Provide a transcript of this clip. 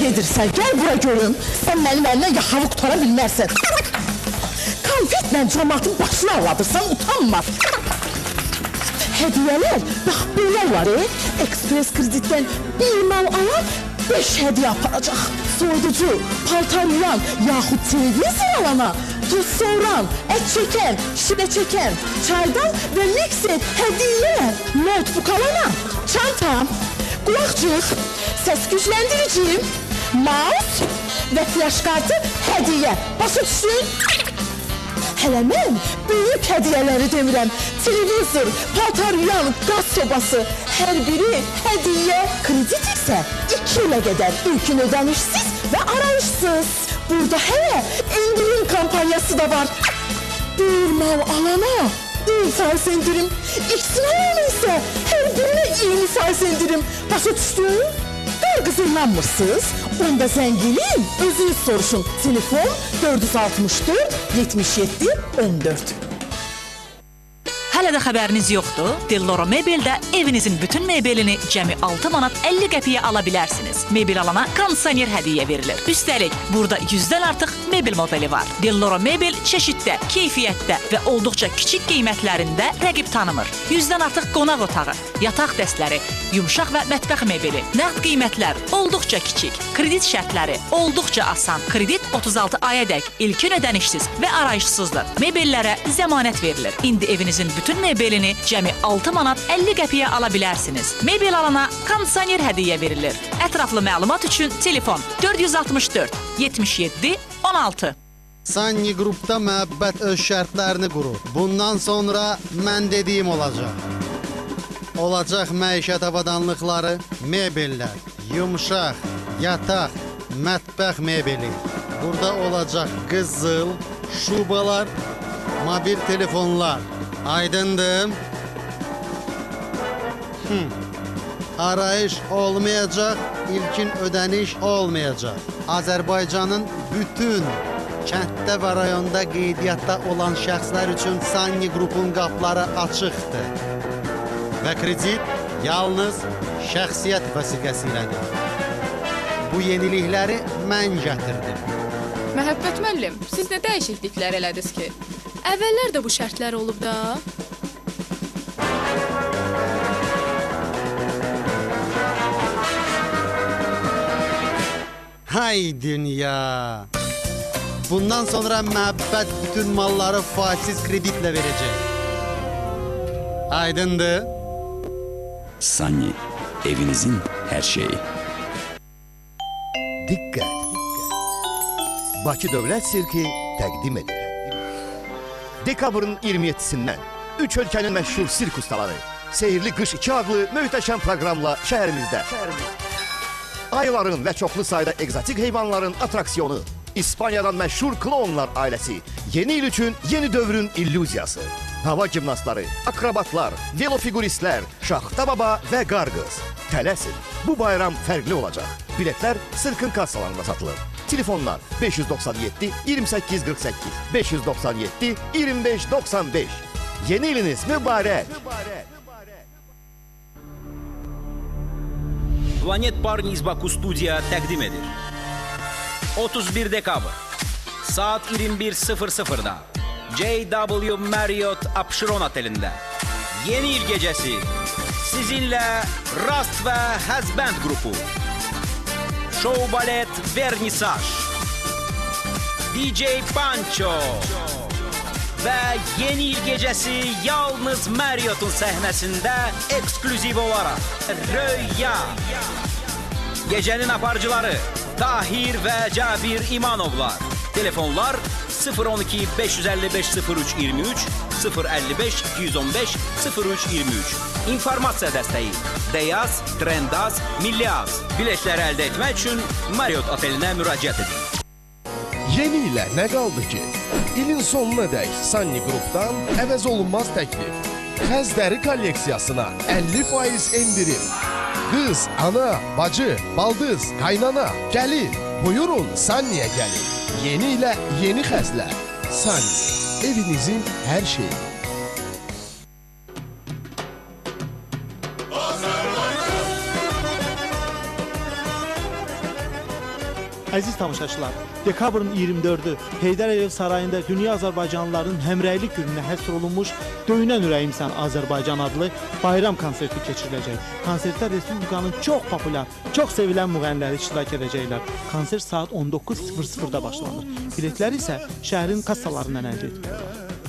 Gedirsən? Gəl bura görüm. Sən mənim əlimdən yaxamı qutara bilməzsən. Konfetlə camaatın başını ağladırsan, utanmaz. Hədiyyələr, bax belə var, Ekspres kreditdən bir mal alan 5 hədiyyə aparacaq. Soyuducu, paltar yuyan, yaxud televizor alana, tuz soğuran, ət çəkən, şirə çəkən, çaydan və mikser hədiyyə, notebook alana, çanta, qulaqcıq, səs gücləndirici, mouse və flash kartı hədiyyə. Başa düşdün? Hələ mən böyük hədiyyələri demirəm. Televizor, paltar yuyan, qaz sobası, hər biri hədiyyə. Kredit isə 2 ilə qədər ilkin ödənişsiz və arayışsız. Burada hələ endirim kampaniyası da var. Bir mal alana 10% endirim, ikisini alana isə hər birinə 20% endirim. Başa düşdün? Qar qızı inanmırsınız? Onda zəng eləyin, özünüz soruşun. Telefon 464 77 14. Hələ də xəbəriniz yoxdur? Delloro Mebeldə evinizin bütün mebelini cəmi 6 manat 50 qəpiyə ala bilərsiniz. Mebel alana kondisioner hədiyyə verilir. Üstəlik, burada 100-dən artıq mebel modeli var. Delloro Mebel çeşiddə, keyfiyyətdə və olduqca kiçik qiymətlərində rəqib tanımır. 100-dən artıq qonaq otağı, yataq dəstləri, yumşaq və mətbəx mebeli, nəqd qiymətlər olduqca kiçik, kredit şərtləri olduqca asan. Kredit 36 ayadək ilkin ödənişsiz və arayışsızdır. Mebellərə zəmanət verilir. İndi evinizin bütün mebelini cəmi 6 manat 50 qəpiyə ala bilərsiniz. Mebel alana kondisioner hədiyyə verilir. Ətraflı məlumat üçün telefon 464 77 16. Sanni Qrupda məhəbbət öz şərtlərini qurur. Bundan sonra mən dediyim olacaq. Olacaq məişət avadanlıqları, mebellər, yumşaq, yataq, mətbəx mebeli. Burada olacaq qızıl, şubalar, mobil telefonlar. Aydındır. Arayış olmayacaq, ilkin ödəniş olmayacaq. Azərbaycanın bütün kənddə və rayonda qeydiyyatda olan şəxslər üçün Sanni Qrupun qapıları açıqdır. Və kredit yalnız şəxsiyyət vəsiqəsi ilədir. Bu yenilikləri mən gətirdim. Məhəbbət müəllim, siz nə dəyişikliklər elədiniz ki? Əvvəllər də bu şərtlər olub da. Hay dünya! Bundan sonra məhəbbət bütün malları faizsiz kreditlə verəcək. Aydındır. Sanni, evinizin hər şeyi. Diqqət! Bakı Dövlət Sirki təqdim edir. Dekabrın 27-sindən 3 ölkənin məşhur sirk ustaları Sehirli Qış 2 adlı möhtəşəm proqramla şəhərimizdə. Ayıların və çoxlu sayda egzotik heyvanların atraksiyonu, İspaniyadan məşhur klounlar ailəsi, yeni il üçün yeni dövrün illüziyası, hava gimnastları, akrobatlar, velofiguristlər, Şaxta Baba və Qarqız. Tələsin, bu bayram fərqli olacaq. Biletlər sirkin kassalarında satılır. Telefonlar 597 28 48 597 25 95. Yeni iliniz mübarək. Planet Parni iz Baku Studiya təqdim edir. 31 dekabr saat 21:00'da JW Marriott Abşeron Otelinde Yeni İl Gecesi sizinle Rast ve Hezband grupu, Show Balet Vernissage, DJ Pancho ve Yeni İl Gecesi yalnız Marriott'un sahnesinde eksklüziv olarak Röya. Gecenin aparıcıları Tahir ve Cabir İmanovlar. Telefonlar 012 555 03 23 055 215 03 23. İnformasiya dəstəyi Beyaz, Trendaz, Milli Az. Biletləri əldə etmək üçün Marriott otelinə müraciət edin. Yeni ilə nə qaldı ki? İlin sonuna dək Sanni Qrupdan əvəz olunmaz təklif. Xəzdəri kolleksiyasına 50% endirim. Qız, ana, bacı, baldız, qaynana, gəlin. Buyurun Sanni'ye gəlin. Yeni ilə yeni xəzlər. Sanni, evinizin hər şeyi. Əziz tamaşaçılar, dekabrın 24-ü Heydər Əliyev Sarayında Dünya Azərbaycanlılarının həmrəylik gününə həsr olunmuş Döyünən Ürəyimsən Azərbaycan adlı bayram konserti keçiriləcək. Konsertdə Respublikanın çox populyar, çox sevilən müğənniləri iştirak edəcəklər. Konsert saat 19:00-da başlanır. Biletləri isə şəhərin kassalarından əldə etmək olar.